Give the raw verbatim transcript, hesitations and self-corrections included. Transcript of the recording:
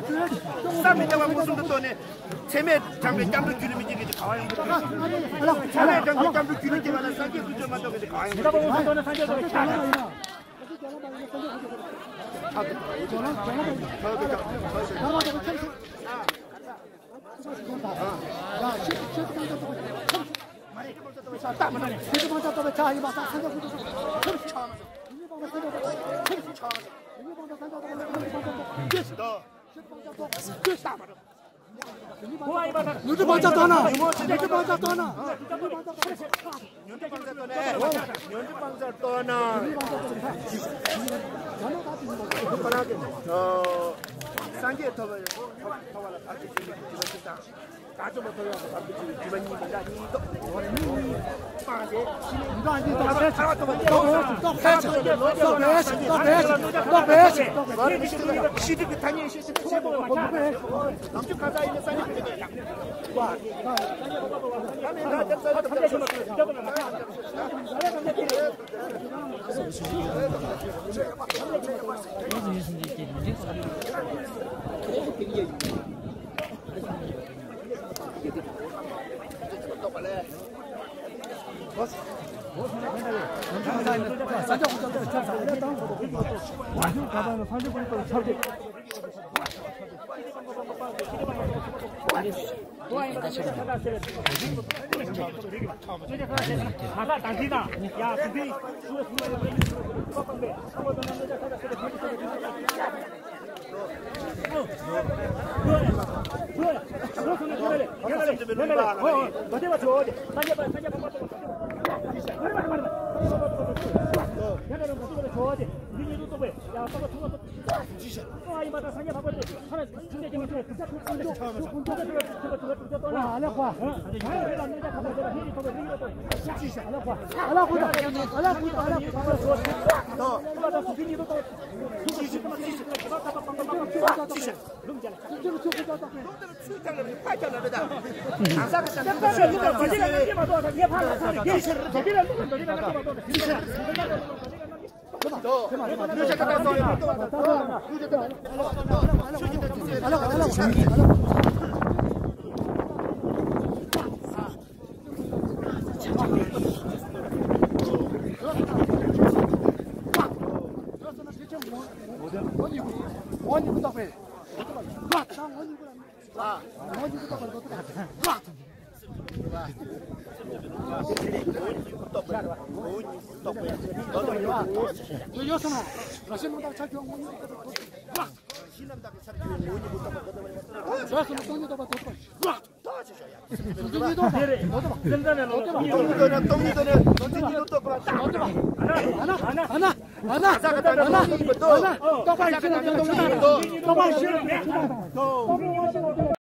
བསམ་མི་བདེ་བ་མངོན་སུམ་དུ་རྟོགས་ནས། ཚད་མས་སྦྱངས་པའི་སྐྱབས་འགྲོ་རྒྱུད་ལ་མི་སྐྱེ་མཁན་དེ་ག་བ་ཡོང་གི་རེད། ཚད་མས་སྦྱངས་པའི་སྐྱབས་འགྲོ་རྒྱུད་ལ་སྐྱེ་བ་ལ་སངས་རྒྱས་ཀྱི་ཆོས་མ་གཏོགས་མཁན་དེ་ག་བ་ཡོང་གི་རེད། ཉོན་སྒྲིབ་སྤང་བྱ་རྟོགས་ན། ཉོན་སྒྲིབ་སྤང་བྱ་རྟོགས་ན། ཉོན་སྒྲིབ་སྤང་བྱ་རྟོགས་ན། ཉོན་སྒྲིབ་སྤང་བྱ་རྟོགས་ན། སངས་རྒྱས་ཐོབ་པའི་ཐོབ་པ་ལ་བར་ཆད་བྱེད་མི་དགེ་བ་བཞི་དང་། དགྲ་བཅོམ་པ་ཐོབ་ཡག་གི་བར་དུ་གཅིག་རྒྱུ་མ་གཉིས་མི་འདྲ་གཉིས་རྟོགས། གཉིས་གཉིས་སྤངས་ཏེ་ཕྱི་ནས་ཐར་པ་ཐོབ་པ་རྟོགས། ཐར་པ་ཐོབ་པ་རྟོགས། ཤེས་སྒྲིབ་ཀྱི་ཐ་སྙད་ཤེས་བཞིན་ཆེན་པོ་ནམ་རྒྱུན་གང་ཟག་ཡིན་ན་སངས་རྒྱས་ཀྱི་ཐ་སྙད།